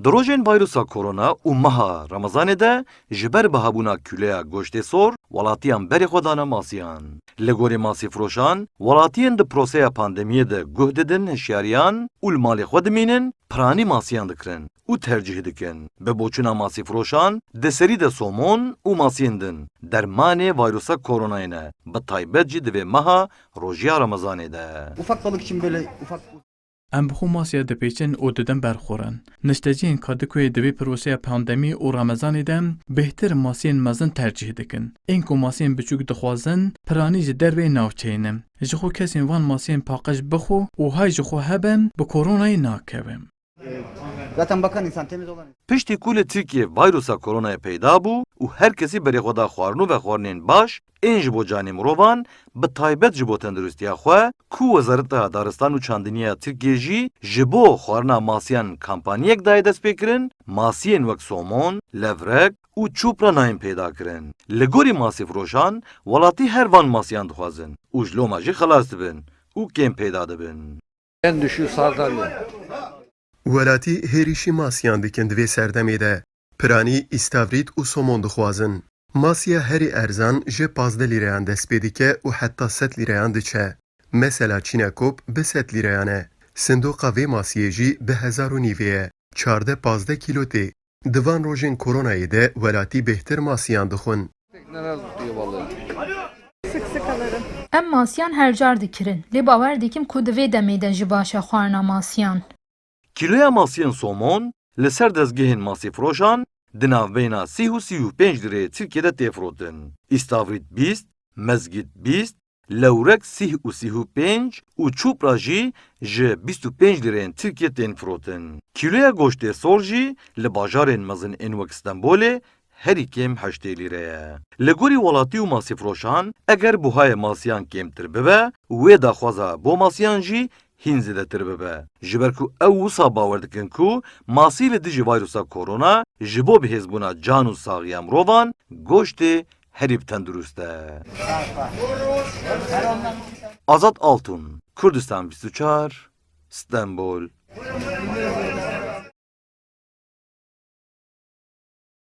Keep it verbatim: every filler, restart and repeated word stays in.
Di rojên vayrusa korona û meha Remezanê de ji ber bihabûna kîloya goştê sor, welatiyan berê xwe dane masiyan. Li gorî masîfiroşan, welatiyên di proseya pandemiyê de guh didin hişyariyan û li malê xwe dimînin, piranî masiyan dikirin û tercîh dikin. Bi boçûna masîfiroşan, di serî de somon û masiyên din dermanê vayrusa koronayê ne, bi taybet jî di vê meha rojiya Remezanê de. Ufak balık için böyle ufak. Em bi xwe masiya dipêçin û didin ber xwe re. Nişteciyên Kadikuyê di vê proseya pandemî û Remezanê de bêhtir masiyên mezin tercîh dikin. Ên ku masiyên biçûk dixwazin, piranî ji derveyê navçeyê ne. Ji xwe kesên van masiyên paqij bixwe û hay ji xwe hebe, bi koronayê nakeve. Zaten bakan insan temiz olan. Piştî ku li Tirkiyê vayrusa koronayê peyda bû û her kesî berê xwe da xwarin û vexwarinên baş, ên ji bo canê mirovan, bi taybet ji bo tenduristiya xwe, ku Wezareta Daristan û Çandiniya Tirkiyê jî ji bo xwarina masiyan kampanyek daye destpêkirin, masiyên wek somon, levrek û çûpra nayên peyda kirin. Li gorî masîfiroşan, welatî her van masiyan dixwazin û ji loma jî xelas dibin û kêm peyda dibin. En düşüğü sardalya. Welatî hêrîşî masiyan dikin di vê serdemê de. Piranî, îstavrît û somon dixwazin. Masiya herî erzan ji pazdeh lîreyan dest pê dike û heta sed lîreyan diçe. Mesela çînekop bi sed lîreyan e. Sindoqa vê masiyê jî bi hezar û nîvê ye. Çardeh pazdeh kîlo tê. Di van rojên koronayê de welatî bêhtir masiyan dixwin. Sık sık alırım. Em masiyan her car dikirin, lê bawer dikim ku di vê demê de jî baş e xwarina masiyan. Kîloya masiyên somon li ser dezgehên masîfiroşan di navbeyna sî û sî û pênc lîreyê Tirkiyê de tê firotin. Îstavrît bîst, mezgît bîst, lewrek sî û sî û pênc û çûpra jî ji bîst û pênc lîreyên Tirkiyê tên firotin. Kîloya goştê sor jî li bajarên mezin ên wek Stenbolê herî kêm heştê lîre ye. Li gorî welatî û masîfiroşan, eger buhayê masiyan kêmtir bibe, wê daxwaza bo masiyan jî hîn zêdetir bibe. Ji ber ku ew wisa bawer dikin ku masî li dijî vayrusa korona ji bo bihêzbûna can û saxiya mirovan, goştê herî bi tendurist e. Azad Altun, Kurdistan bîst û çar, Stenbol.